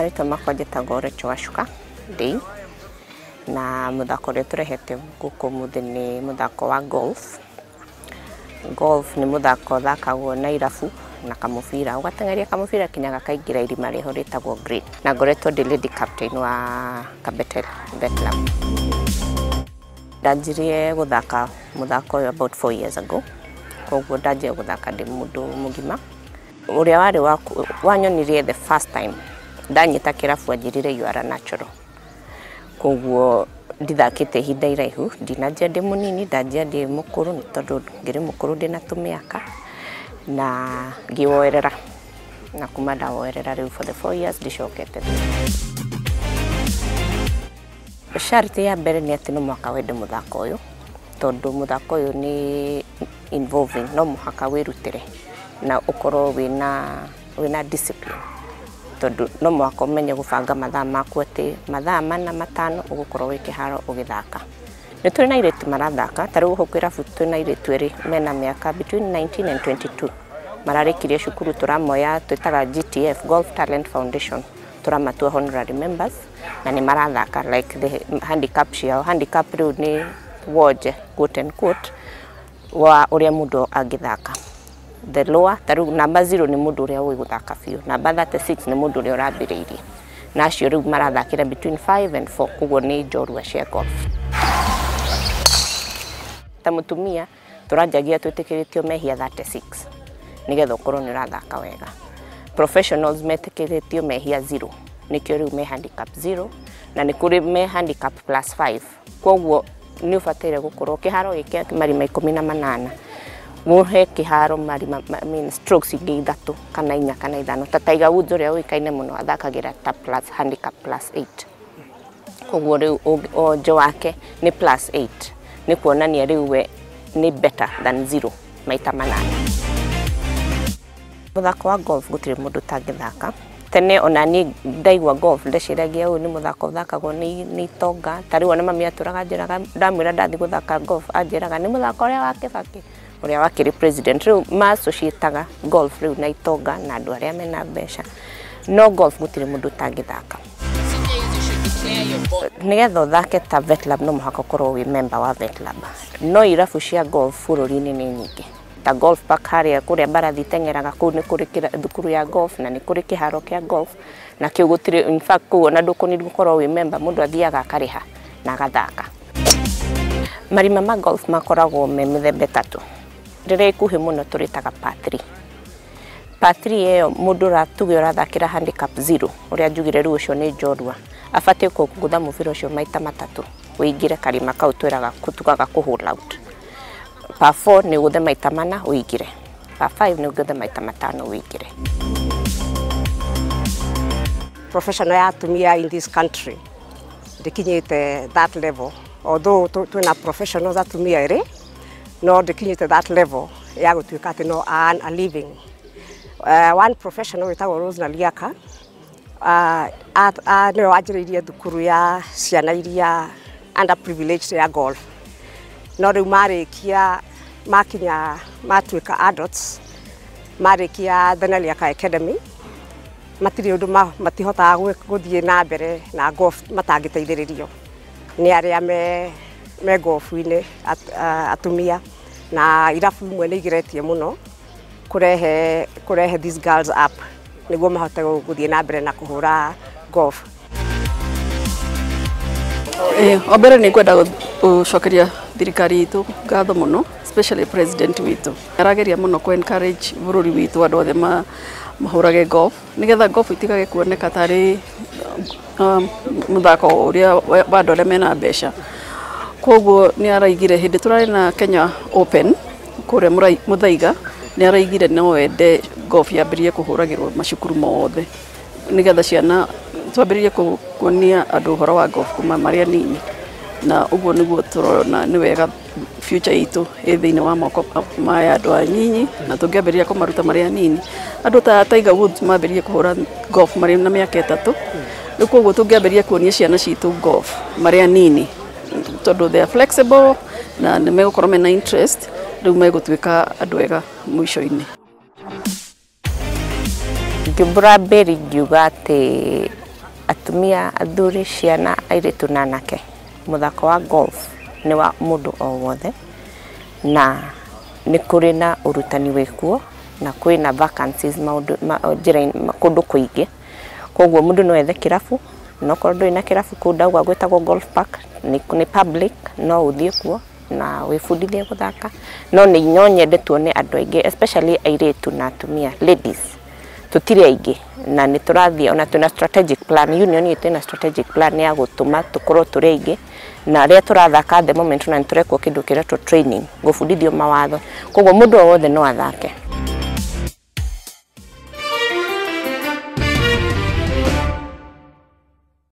Marĩtwa makwa njĩtagwo Rachel Wacuka Ndei, na mũthako ũrĩa tũrehete gũkũ ũmũthĩ nĩ mũthako wa golf. Golf nĩ mũthako ũthakagwo na irabu na kamũbira, ũgateng'eria kamũbira kinya gakaingĩra irima rĩho rĩtagwo green. Na ngoretwo ndĩ lady captain wa Kabete Bethlehem. Ndanjirie gũthaka mũthako ũyũ about 4 years ago, koguo ndanjia gũthaka ndĩ mũndũ mũgima. Ũrĩa warĩ wanyonirie the first time ndanyita kĩrabu anjĩrire you are a natural. Koguo ndithakĩte ihinda iraihu, ndinanjia ndĩ mũnini, ndanjia ndĩ mũkũrũ nĩ tondũ ngĩrĩ mũkũrũ ndĩna tũmĩaka na ngĩwoerera, na kuma ndawoerera rĩu for the 4 years ndicokete thutha. Sharti ya mbere nĩ atĩ no mũhaka wende mũthako ũyũ, tondũ mũthako ũyũ nĩ involving, no mũhaka wĩrutĩre na ũkorwo wĩna discipline, tondũ no mũhaka ũmenye gũbanga mathaa maku atĩ mathaa 4 5 ũgũkorwo wĩ kĩharo ũgĩthaka. Nĩ tũrĩ na airĩtu marathaka, ta rĩu gũkũ kĩrabu twĩna airĩtu erĩ mena mĩaka between 19 and 22 mararĩkirie cukuru, tũramoya twĩtaga GTF, Golf Talent Foundation, tũramatua honorary members na nĩ marathaka like the handicap ciao. Handicap rĩu nĩ wonje quote and quote wa ũrĩa mũndũ angĩthaka. The lower, ta rĩu namba 0 nĩ mũndũ ũrĩa ũĩ gũthaka biũ, namba 36 nĩ mũndũ ũrĩa ũrambĩrĩirie, na acio rĩu marathakĩra between 5 and 4, koguo nĩ njorua cia golf. Ta mũtumia tũranjagia twĩtĩkĩrĩtio mehia 36 nĩgetha ũkorwo nĩ ũrathaka wega. Professionals metĩkĩrĩtio mehia 0, nĩkĩo rĩu me handicap 0, na nĩ kũrĩ me handicap plus 5, koguo nĩ ũbataire gũkorwo kĩharo gĩkĩ marima 18 mũhe kĩharo marima, I mean strokes ingĩ 3 kana 4 kana 5. Ta Tiger Woods ũrĩa ũĩkaine mũno athakagĩra ta plus handicap plus 8, koguo rĩu onjo wake nĩ plus 8, nĩ kuonania rĩu we nĩ better than 0 maita 8. Mũthako wa golf gũtirĩ mũndũ ũtangĩthaka. Tene ona niĩ ndaigua golf ndeciragia ũyũ nĩ mũthako ũthakagwo nĩ itonga. Ta rĩu ona mami atũraga anjĩraga, ndamwĩra ndathiĩ gũthaka golf anjĩraga nĩ mũthako ũrĩa wa Kibaki, ũrĩa wakĩrĩ president. Rĩu ma-associataga golf rĩu na itonga na andũ arĩa mena mbeca, no golf gũtirĩ mũndũ ũtangĩthaka. Nĩgetha ũthake ta Vetlab no mũhaka ũkorwo wĩ member wa Vetlab. No irabu cia golf bũrũri-inĩ nĩ nyingĩ, ta golf park harĩa kũrĩa mbarathi iteng'eraga, kũu nĩ kũrĩ thukuru ya golf na nĩ kũrĩ kĩharo kĩa golf, na kĩu gũtirĩ, in fact kũu ona ndũkũnĩ gũkorwo wĩ member, mũndũ athiaga akarĩha na agathaka. Marima ma golf makoragwo me mĩthemba 3, rĩrĩa ikuhĩ mũno tũrĩtaga par 3. Par 3 ĩyo mũndũ tuge ũrathakĩra handicap 0, ũrĩa njugire rĩu ũcio nĩ njorua, abatiĩ kũgũtha mũbira ũcio maita 3 ũingĩre karima kau twĩraga tugaga kũ hole out. Par 4 nĩ ũgũthe maita 4 ũingĩre, par 5 nĩ ũgũthe maita 5 ũingĩre. Professional ya atumia in this country ndĩkinyĩte that level, although twĩna professionals atumia erĩ, no ndĩkinyĩte that level ya gũtuĩka atĩ no earn a living. One professional wĩtagwo Rose Naliaka, nĩwe wanjĩrĩirie thukuru ya ciana iria underprivileged ya golf, no rĩu marĩkia makinya matuĩka adults, marĩkia the Naliaka Academy, matirĩ ũndũ matihotaga gũthiĩ na mbere na golf matangĩteithĩrĩrio nĩ arĩa me golf-inĩ atumia, na irabu imwe nĩ igeretie mũno kũrehe these girls up nĩguo mahote gũthiĩ na mbere na kũhũra golf. O mbere nĩ ngwenda gũcokeria thirikari itũ ngatho mũno, especially president witũ. Arageria mũno kũ encourage bũrũri witũ andũ othe mahũrage golf, nĩgetha golf itigage kuoneka tarĩ mũthako ũrĩa wa andũ arĩa mena mbeca. Koguo nĩ araigire hĩndĩ tũrarĩ na Kenya Open kũrĩa Muthaiga, nĩ araigire no ende golf yambĩrĩrie kũhũragĩrwo macukuru mothe, nĩgetha ciana twambĩrĩrie kuonia andũ ũhoro wa golf kuma marĩ anini, na ũguo nĩguo tũrona nĩ wega future itũ ĩ thĩinĩ wa moko ma andũ anyinyi, na tũngĩambĩrĩria kũmaruta marĩ anini. Andũ ta Tiger Woods mambĩrĩrie kũhũra golf marĩ na mĩaka 3, rĩu koguo tũngĩambĩrĩria kuonia ciana citũ golf marĩ anini, tondũ they are flexible na nĩ megũkorwo mena interest, rĩu megũtuĩka andũ ega mũico-inĩ. Ngĩmbũra mbĩri ngiuga atĩ Atumia, athuri, ciana, airĩtu na anake. Mũthako wa golf nĩ wa mũndũ o wothe, na nĩ kũrĩ na ũrutani wĩkuo na kwĩna vacancies maũndũ njĩra kũndũ kũingĩ. Koguo mũndũ no ethe kĩrabu, na okorwo ndũrĩ na kĩrabu kũu ndauga gwĩtagwo golf park, nĩ public, no ũthiĩ kuo na wĩbundithie gũthaka. No nĩ no nyende tuone andũ aingĩ, especially airĩtu na atumia, ladies. Tũtirĩ aingĩ na nĩ tũrathiĩ ona twĩna strategic plan, union itũ ĩna strategic plan ya gũtũma tũkorwo tũrĩ aingĩ, na arĩa tũrathaka at the moment na nĩ tũrekwo kĩndũ kĩretwo training, gũbundithio mawatho. Koguo mũndũ o wothe no athake.